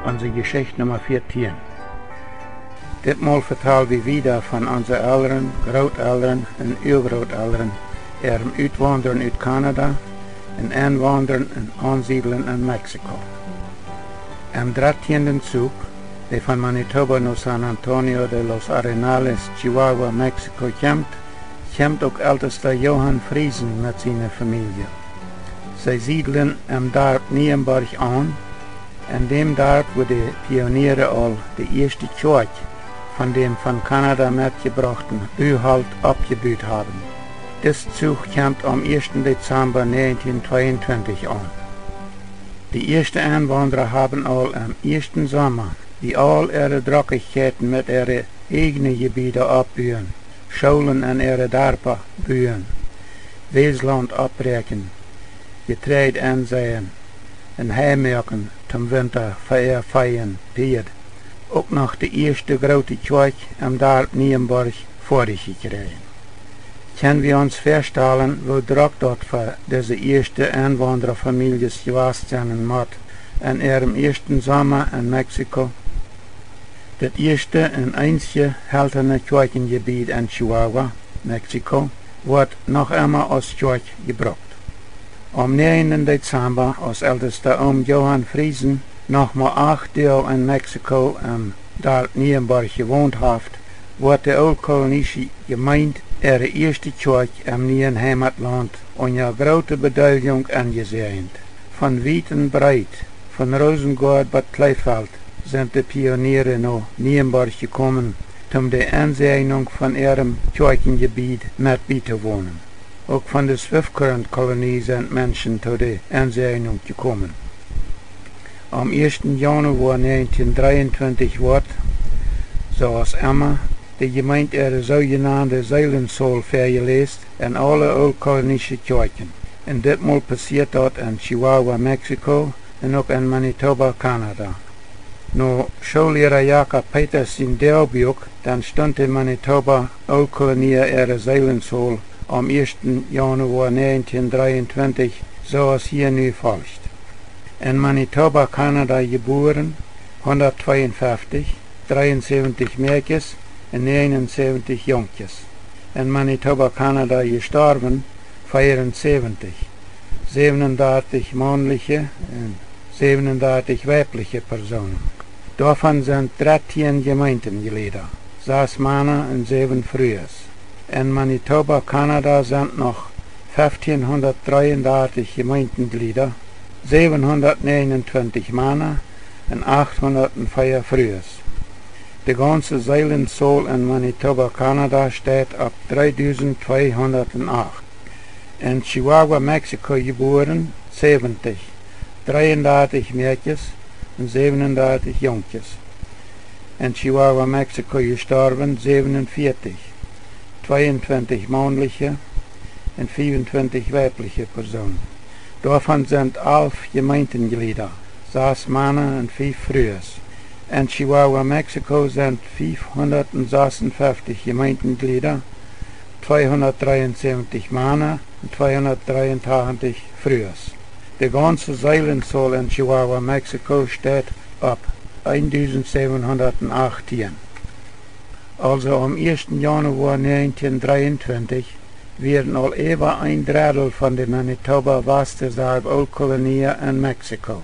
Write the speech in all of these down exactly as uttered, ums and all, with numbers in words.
Onse Jeschicht Numma vieetieen. Ditmol vetal wie wieda von onse Elren, Grootelren un Uagrootelren äarem Utwaundren ut Kanada un Enwaundren un Aunsiedlen en Mexiko. Em drettieenden Zuch, dee von Manitoba no San Antonio de los Arenales, Chihuahua, Mexiko kjemt, kjemt uk Eltesta Johann Friesen met siene Famielje. See siedlen em Darp Nienborg aun, en däm Darp, wua de Pioniere aul de ieeschte Kjoakj von däm von Kanada metjebrochten Buholt oppjebut haben. Dis Zuch kjemt aum ieeschten Dezamba näajentieen tweeuntwintich aun. De ieeschte Enwaundra haben aul em ieeschten Somma, bie aul äare Drockichkjeiten, met äare ieejne Jebieda oppbuen, Schoolen en äare Darpa buen, Wäslaunt oppbräakjen, Jetreid enseien un Hei moaken toom Winta fa äa Vee un Pieed, uk noch de ieeschte groote Kjoakj em Darp Nienborg foadich jekjräajen. Kjenn wie ons väastalen, woo drock daut fa dise ieeschte Enwaundrafamieljes jewast sennen mott en äarem ieeschten Somma en Mexiko? Daut ieeschte un eensje heltane Kjoakjenjebied en Chihuahua, Mexiko, woat noch emma aus Kjoakj jebrukt. Aum näajenden Dezamba, aus Eltesta Oom Johann Friesen noch mau acht Doag en Mexiko em Darp Nienborg jewont haft, woat de Ooltkolonische Jemeent äare ieeschte Kjoakj em nieen Heimatlaunt unja groote Bedeeljunk enjesäajent. Von wiet un breet, von Rosengoa bat Kleefeld, sent de Pioniere no Nienborg jekomen, om de Ensäajnunk von äarem Kjoakjenjebied met bie to wonen. Uk von de Swift Current Kolonie sent Menschen to de Ensäajnunk jekomen. Aum ieeschten Jaunwoa näajentieen dreeuntwintich woat, soo aus emma, de Jemeent äare soojenande Seelensaul väajeläst en aule ooltkolonische Kjoakjen, un ditmol passieet daut en Chihuahua, Mexiko, un uk en Manitoba, Kanada. No Schoolliera Jakob Peters sien Doagbuak, dan stunt de Manitoba Ooltkolonia äare Seelensaul aum ieeschten Jaunwoa näajentieen dreeuntwintich soo aus hia nu folcht: En Manitoba, Kanada jebuaren, hundat tweeunfeftich, dreeunsäwentich Mäakjes un näajenunsäwentich Junkjes. En Manitoba, Kanada jestorwen, veeaunsäwentich, säwenundartich maunliche un säwenundartich weibliche Persoonen. Doavon sent dartieen Jemeentenjlieda, sas Mana un säwen Frues. En Manitoba, Kanada sent noch feftieenhundatdreeundartich Jemeentenjlieda, säwenhundatnäajenuntwintich Mana un achthundatveea Frues. De gaunze Seelensaul en Manitoba, Kanada steit opp dreedusendtweehundatnacht. En Chihuahua, Mexiko jebuaren, säwentich, dreeundartich Mäakjes un säwenundartich Junkjes. En Chihuahua, Mexiko jestorwen, säwenunvieetich, tweeuntwintich maunliche un fiewuntwintich weibliche Persoonen. Doavon sent alf Jemeentenjlieda, sas Mana un fief Frues. En Chihuahua, Mexiko sent fiefhundatsasunfeftich Jemeentenjlieda, tweehundatdreeunsäwentich Mana un tweehundatdreeuntachentich Frues. De gaunze Seelensaul en Chihuahua, Mexiko steit opp eendusendsäwenhundatachtieen. Aulsoo aum ieeschten Jaunwoa näajentieen dreeuntwintich wieren aul äwa een Dreddel von de Manitoba Wastreserw Ooltkolonia en Mexiko.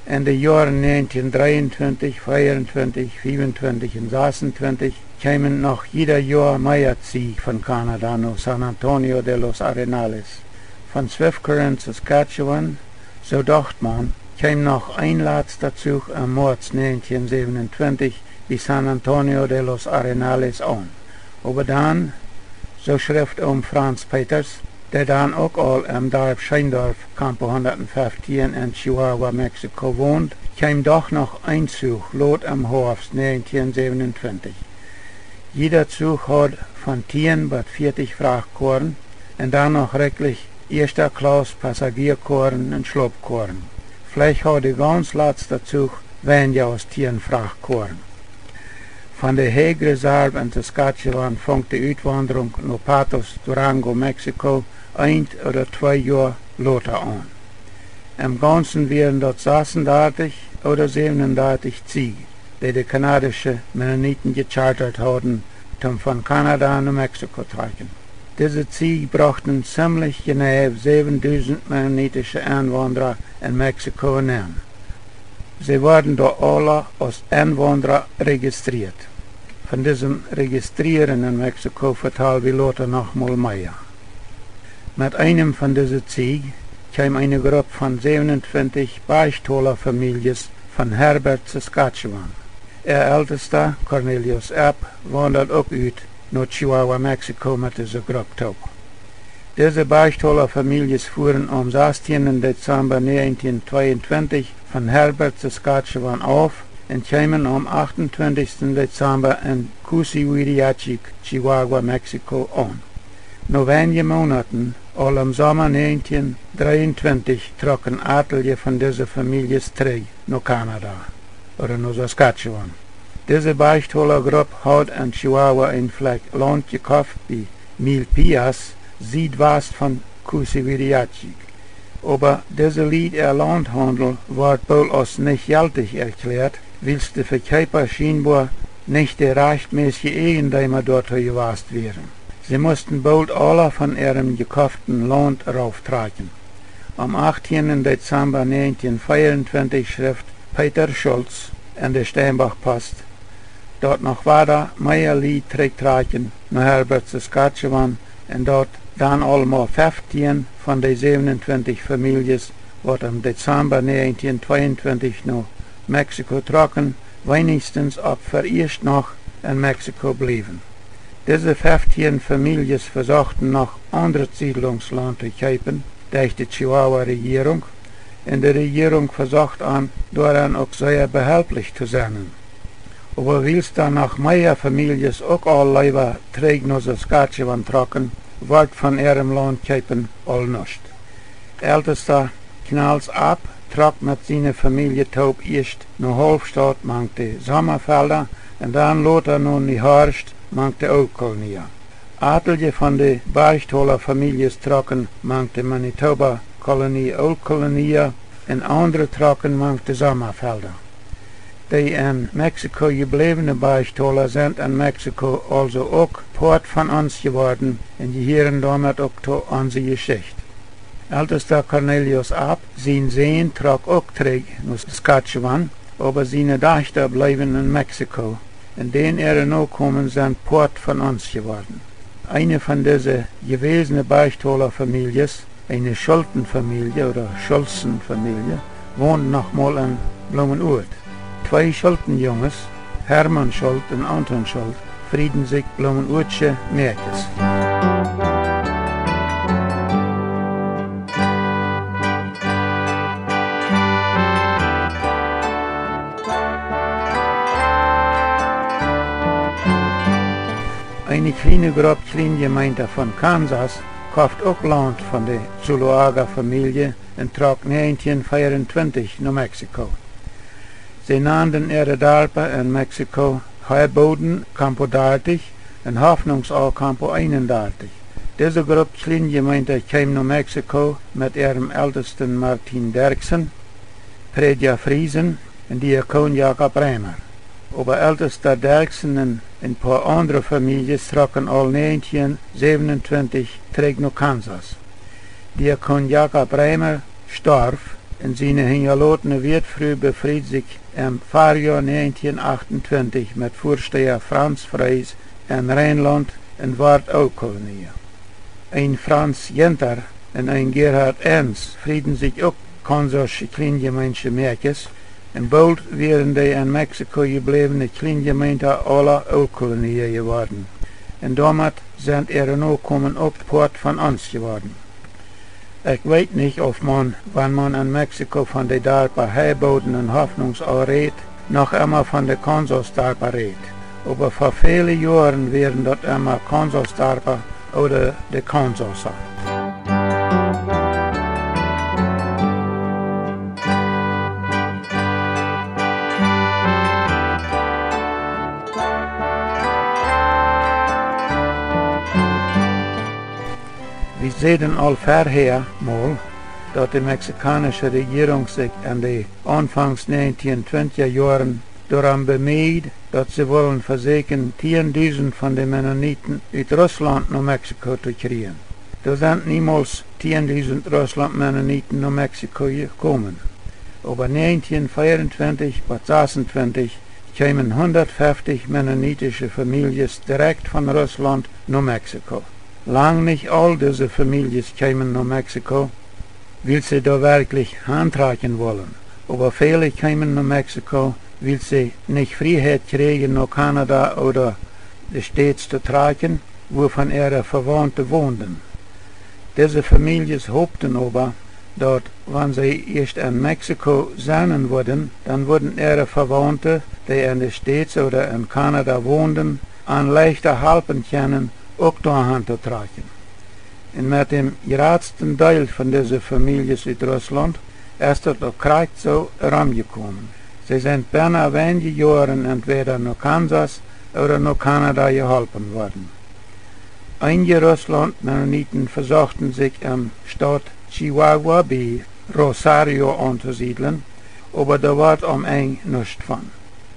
En de Joaren näajentieen dreeuntwintich, veeauntwintich, fiewuntwintich un sasuntwintich kjeemen noch jieda Joa mea Zieej von Kanada no San Antonio de los Arenales. Von Swift Current, Saskatchewan, soo docht maun, kjeem noch een latsta Zuch em Moaz näajentieen säwenunvintich bie San Antonio de los Arenales aun. Oba dan, soo schrift Oom Franz Peters, dee dan uk aul em Darp Scheendorf, Campo hundatfeftieen en Chihuahua, Mexiko wont, kjeem doch noch een Zuch lot em Hoafst näajentieen säwenunvintich. Jieda Zuch haud von tieen bat vieetich Frachtkoaren un dan noch rikjlich ieeschte Klauss Passagiekoaren un Schlopkoaren. Veleicht haud de gaunz latsta Zuch weinja aus tieen Frachtkoaren. Von de Hague Reserve en Saskatchewan funk de Utwaundrunk no Patos, Durango, Mexiko, eent ooda twee Joa lota aun. Em gaunzen wieren daut sasundartich ooda säwenundartich Zieej, dee de kanadische Mennoniten jechartert hauden, toom von Kanada no Mexiko trakjen. Dise Zieej brochten ziemlich jeneiw säwendusent mennonitische Enwaundra en Mexiko nenn. See worden doa aula aus Enwaundra rejistrieet. Von disem Rejistrieren en Mexiko vetal wie lota noch mol mea. Met eenem von dise Zieej kjeem eene Grupp von säwenuntwintich Bergthola Famieljes von Herbert, Saskatchewan. Äa Eltesta, Cornelius Epp, waundad uk ut no Chihuahua, Mexiko met dise Grupp toop. Dise Bergthola Famieljes fuaren aum sastieenden Dezamba näajentieen tweeuntwintich von Herbert, Saskatchewan auf un kjeemen aum achtuntwintichsten Dezamba en Cusihuiriachi, Chihuahua, Mexiko aun. No weinje Moonaten, aul em Somma näajentieen dreeuntwintich, trocken atelje von dise Famieljes trigj no Kanada, ooda no Saskatchewan. Dise Bergthola Grupp haud en Chihuahua een Flakj Launt jekoft bie Milpillas, siedwast von Cusihuiriachi. Oba dise Lied äa Launthaundel wort boolt aus nich jeltich erkjläat, wiels de Vekjeepa schienboa nich de rajchtmässje Eajendeema doatoo jewast wieren. See musten boolt aula von äarem jekoften Launt rauftrakjen. Aum achttieenden Dezamba näajentieen veeauntwintich schrift Peter Schulz en de Steinbach Post, daut noch wada mea Lied trigj trakjen no Herbert, Saskatchewan, un daut dan aulmol feftieen von de säwenuntwintich Famieljes, waut em Dezamba näajentieen tweeuntwintich no Mexiko trocken, weenichstens opp veieescht noch en Mexiko bleewen. Dise feftieen Famieljes vesochten noch aundret Siedlungslaunt to kjeepen derch de Chihuahua Rejierunk, un de Rejierunk vesocht an, doaraun uk sea behelplich to sennen. Oba wiels dan noch mea Famieljes uk aul leewa trigj no Saskatchewan trocken, wort von äarem Launtkjeepen aul nuscht. Eltesta Knals App trock met siene Famielje toop ieescht no Haulfstaut mank de Sommafelda un dan lota no Niehorscht mank de Ooltkolonia. Atelje von de Bergthola Famieljes trocken mank de Manitoba Kolonie Ooltkolonia un aundre trocken mank de Sommafelda. De en Mexiko jebläwne Bergthola sent en Mexiko aulsoo uk Poat von ons jeworden un jehieren doamet uk to onse Jeschicht. Eltesta Cornelius App sien Sän trock uk trigj no Saskatchewan, oba siene Dajchta bleewen en Mexiko, un dän äare Nokomen sent Poat von ons jeworden. Eene von dise jewäsne Bergthola Famieljes, eene Schulten Famielje ooda Schulzen Famielje, wond noch mol en Blumenort. Twee Schulten Junges, Hermann Schult un Anton Schult, frieden sikj Blumenortsche Mäakjes. Eene kjliene Grupp Kjlienjemeinta von Kansas koft uk Launt von de Zuloaga Famielje un trock näajentieen veeauntwintich no Mexiko. See nanden äare Darpa en Mexiko Heilboden Campo dartich un Hoffnungsau Campo eenundartich. Dise Grupp Kjlienjemeinta kjeem no Mexiko met äarem Eltesten Martin Derksen, Prädja Friesen un Diakon Jakob Reimer. Oba Eltesta Derksen un een poa aundre Famieljes trocken aul näajentieen säwenuntwintich trigj no Kansas. Diakon Jakob Reimer storf un siene hinjalotne Wätfru befried sikj em Farjoa näajentieen achtuntwintich met Väastäja Franz Frees en Reinlaunt un wort Ooltkolonia. Een Franz Ginter un een Gerhard Enns frieden sikj uk kansasche Kjlienjemeentsche Mäakjes, un boolt wieren de en Mexiko jebläwne Kjlienjemeinta aula Ooltkolonia jeworden, un doamet sent äare Nokomen uk Poat von ons jeworden. Ekj weet nich, auf maun, wan maun en Mexiko von de Darpa Heilboden un Hoffnungsau rät, noch emma von de Kansas Darpa rät, oba ver väle Joaren wieren daut emma Kansas Darpa ooda de Kansasa. Wie säden aul verhäa mol, daut de mexikaunische Rejierunk sikj en de aunfangs näajentieen twintja Joaren doarom bemieed, daut see wullen vesieekjen, tieendusent von de Mennoniten ut Russlaunt no Mexiko to kjrieen. Doa sent niemols tieendusent Russlaunt-Mennoniten no Mexiko jekomen. Oba näajentieen fiewuntwintich bat sasuntwintich kjeemen hundatfeftich mennonitische Famieljes direkt von Russlaunt no Mexiko. Lang nich aul dise Famieljes kjeemen no Mexiko, wiels see doa werkjlich hantrakjen wullen. Oba väle kjeemen no Mexiko, wiels see nich Frieheit kjrieejen, no Kanada ooda de States to trakjen, wua von äare Vewaunte wonden. Dise Famieljes hopten oba, daut wan see ieescht en Mexiko sennen wudden, dan wudden äare Vewaunte, dee en de States ooda en Kanada wonden, an leichta halpen kjennen, uk doahan to trakjen. Un met däm jratsten Deel von dise Famieljes ut Russlaunt es daut uk krakjt soo romjekomen. See sent bennen weinje Joaren entwäda no Kansas ooda no Kanada jeholpen worden. Eenje Russlaunt-Mennoniten vesochten sikj em Staut Chihuahua bie Rosario auntosiedlen, oba doa wort aum Enj nuscht von.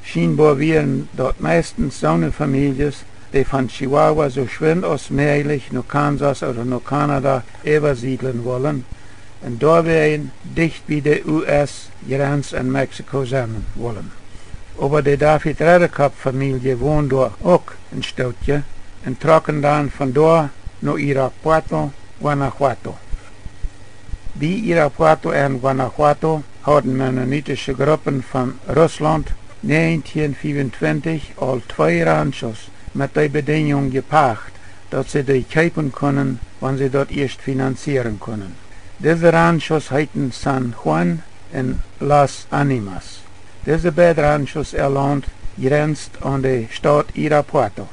Schienboa wieren daut meistens soone Famieljes, dee von Chihuahua soo schwind aus mäajlich no Kansas ooda no Kanada äwasiedlen wullen, un doawäajen dicht bie de U S Jrenz en Mexiko sennen wullen. Oba de David Redekop Famielje wond doa uk een Stootje un trocken dan von doa no Irapuato, Guanajuato. Bie Irapuato en Guanajuato hauden mennonitische Gruppen von Russlaunt näajentieen fiewuntwintich aul twee Ranchos met dee Bedinjunk jepacht, daut see dee kjeepen kunnen, wan see daut ieescht finanzieren kunnen. Dise Ranchos heeten San Juan un Las Animas. Dise beid Ranchos äa Launt jrenst aun de Staut Irapuato,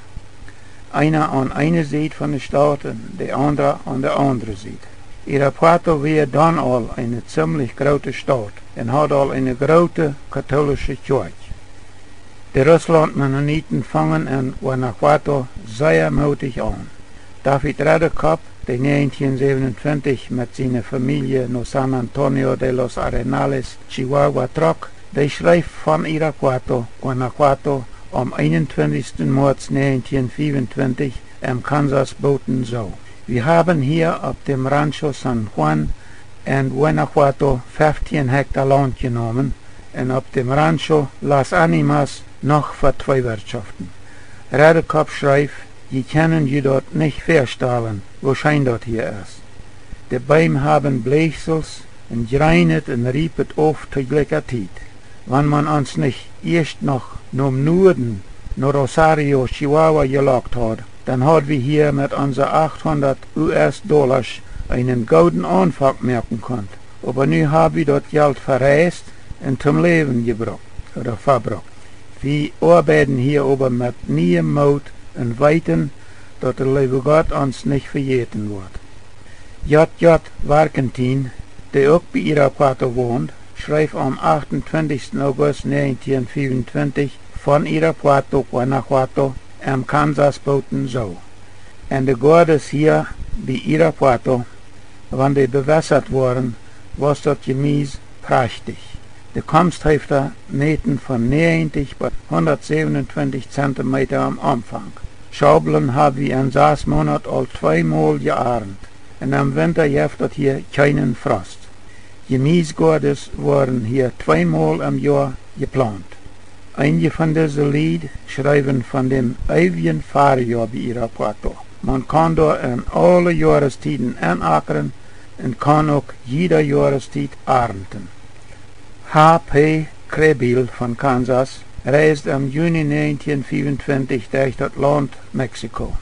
eena aun eene Sied von de Staut un de aundra aun de aundre Sied. Irapuato wia dan aul eene ziemlich groote Staut un haud aul eene groote katoolische Kjoakj. De Russlaunt-Mennoniten fungen en Guanajuato sea mootich aun. David Redekop, dee näajentieen säwenuntwintich met siene Famielje no San Antonio de los Arenales, Chihuahua, trock, dee schreef von Irapuato, Guanajuato, aum eenuntwintichsten Moaz näajentieen fiewuntwintich em Kansas Bulletin soo: Wie haben hier auf dem Rancho San Juan en Guanajuato feftieen Hektar Launt genomen un auf dem Rancho Las Animas noch fa twee Wirtschaften. Redekop schreef: Jie kjennen ju daut nich väastalen, woo scheen daut hia es. De Beem haben Bläajsels un jreenet un riepet auf to jlikja Tiet. Wan maun ons nich ieescht noch nom Nuaden, no Rosario, Chihuahua jelockt haud, dan haud wie hia met onse achthundat U S Dollasch eenen gooden Aunfank moaken kunt. Oba nu hab wie daut Jelt vereist un toom Läwen jebrukt, ooda vebrukt. Wie oabeiden hia oba met nieen Moot un weeten, daut de leewe Gott ons nich vejäten woat. J J Warkentin, dee uk bie Irapuato wond, schreef aum achtuntwintichsten August näajentieen fiewuntwintich von Irapuato, Guanajuato, em Kansas Bulletin soo: En de Goades hia bie Irapuato, wan dee bewässat woaren, wia daut Jemies prachtich. De Komsthöfta mäten von näajentich bat hundatsäwenuntwintich Zentimeta aum Aunfank. Schaublen hab wie en sas Moonat aul twee Mol jearnt, un em Winta jeft daut hia kjeenen Frost. Jemiesgoades woaren hia twee Mol em Joa jeplaunt. Eenje von dise Lied schreewen von däm eewjen Farjoa bie Irapuato. Maun kaun doa en aule Joarestieden enakren un kaun uk jiede Joarestiet arnten. H P Krehbiel von Kansas reisd em Juni näajentieen fiewuntwintich derch daut Launt Mexiko.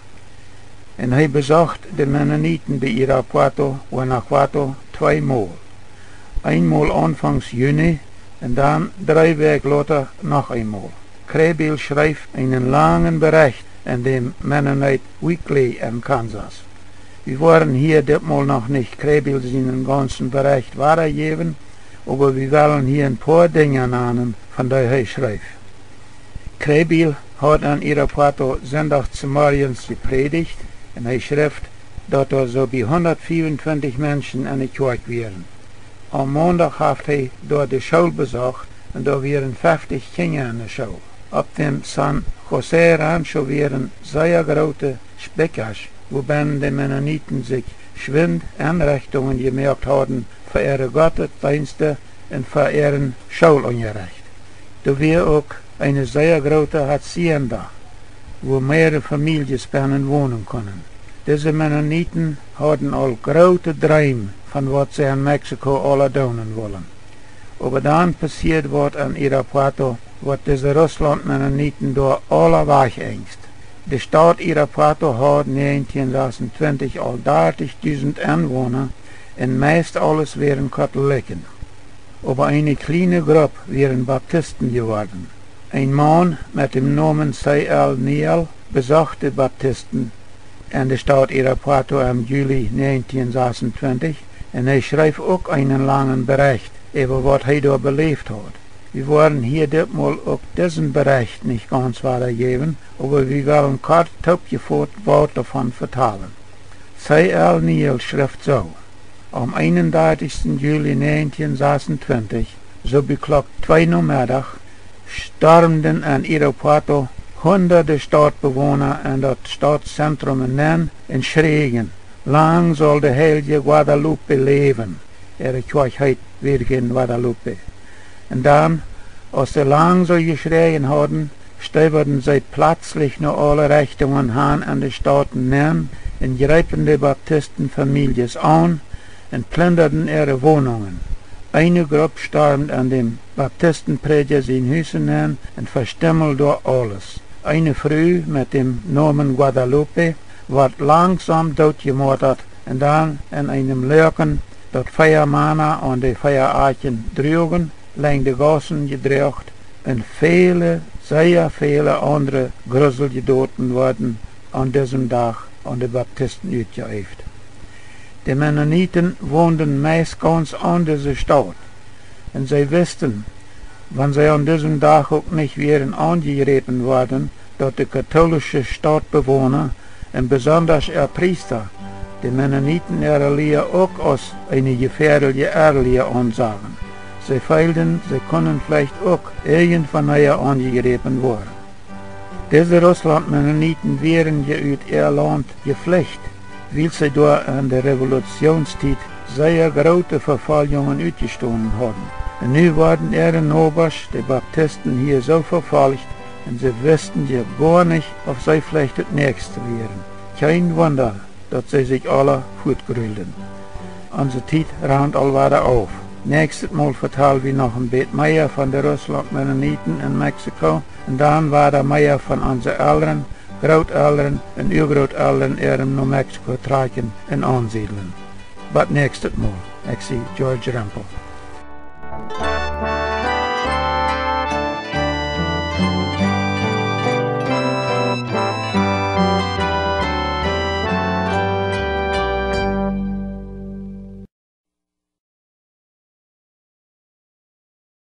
Un hee besocht de Mennoniten bie Irapuato, Guanajuato, twee Mol. Eenmol aunfangs Juni un dan dree Wäakj lota noch eenmol. Krehbiel schreef eenen langen Berecht en däm Mennonite Weekly en Kansas. Wie woaren hia ditmol noch nich Krehbiel sienen gaunzen Berecht wadajäwen, oba wie wellen hia een poa Dinja nanen, von dee hee schreef. Krehbiel haud en Irapuato Sindach zemorjes jeprädicht un hee schrift, daut doa soo bie hundatfiewuntwintich Menschen en de Kjoakj wieren. Aum Mondach haft hee doa de School besocht un doa wieren feftich Kjinja en de School. Opp däm San José Rancho wieren sea groote Spikjasch, wua bennen de Mennoniten sikj schwind Enrechtungen jemoakt hauden fa äare Gottesdeensten un fa äaren Schoolunjarecht. Doa wia uk eene sea groote Hacienda, wua mearere Famieljes bennen wonen kunnen. Dise Mennoniten hauden aul groote Dreem von waut see en Mexiko aula doonen wullen. Oba dan passieed waut en Irapuato, waut dise Russlaunt-Mennoniten doa aula wajchengst. De Staut Irapuato haud näajentieen sasuntwintich aul dartichdusent Enwona un meist aules wieren Katholiken. Oba eene kjliene Grupp wieren Baptisten jeworden. Een Maun met däm Nomen C. L. Neal besocht de Baptisten en de Staut Irapuato em Juli näajentieen sasuntwintich un hee schreef uk eenen langen Berecht äwa waut hee doa beläft haud. Wie woaren hia ditmol uk disen Berecht nich gaunz wadajäwen, oba wie wellen kort toopjefot waut doavon vetalen. C. L. Neal schrift soo: Aum eenundartichsten Juli näajentieen sasuntwintich, soo bie Klock twee Nomeddach, stormden en Irapuato hundade Stautbewona en daut Stautzentrum nenn un schräjen: Lang saul de heilje Guadalupe läwen! Äare Kjoakj heet Virgen Guadalupe. Un dan, aus see lang soo jeschräjen hauden, steewaden see plazlich no aule Rechtungen han en de Staut nenn un jreepen de Baptistenfamieljes aun un plindaden äare Wonungen. Eene Grupp stormd en däm Baptistenprädja sien Hus nenn un vestimmeld doa aules. Eene Fru met däm Nomen Guadalupe wort langsom dootjemoadat un dan en eenem Loaken, daut vea Mana aun de vea Akjen druagen, lenjd de Gaussen jedroacht un väle, sea väle aundre gruselje Doten worden aun disem Dach aun de Baptisten utjeeeft. De Mennoniten wonden meist gaunz aun dise Staut un see wisten, wan see aun disem Dach uk nich wieren aunjejräpen worden, daut de kautoolische Stautbewona un besondasch äa Priesta de Mennoniten äare Lia uk aus eene jefäadelje Errlia aunsagen. See feelden, see kunnen veleicht uk irjentwanea aunjejräpen woaren. Dise Russlaunt-Mennoniten wieren je ut äa Launt jeflicht, wiels see doa en de Revolutsioonstiet sea groote Vefoljungen utjestonen hauden. Un nu worden äare Nobasch, de Baptisten, hia soo vefolcht un see wisten je goa nich, auf see veleicht daut näakjste wieren. Kjeen Wunda, daut see sikj aula fuatgrulden. Onse Tiet rant aul wada auf. Näakjstet Mol vetal wie noch een bät mea von de Russlaunt-Mennoniten en Mexiko un dan wada mea von onse Elren, Grootelren un Uagrootelren äarem no Mexiko trakjen un aunsiedlen. Bot näakjstet Mol, ekj sie George Rempel.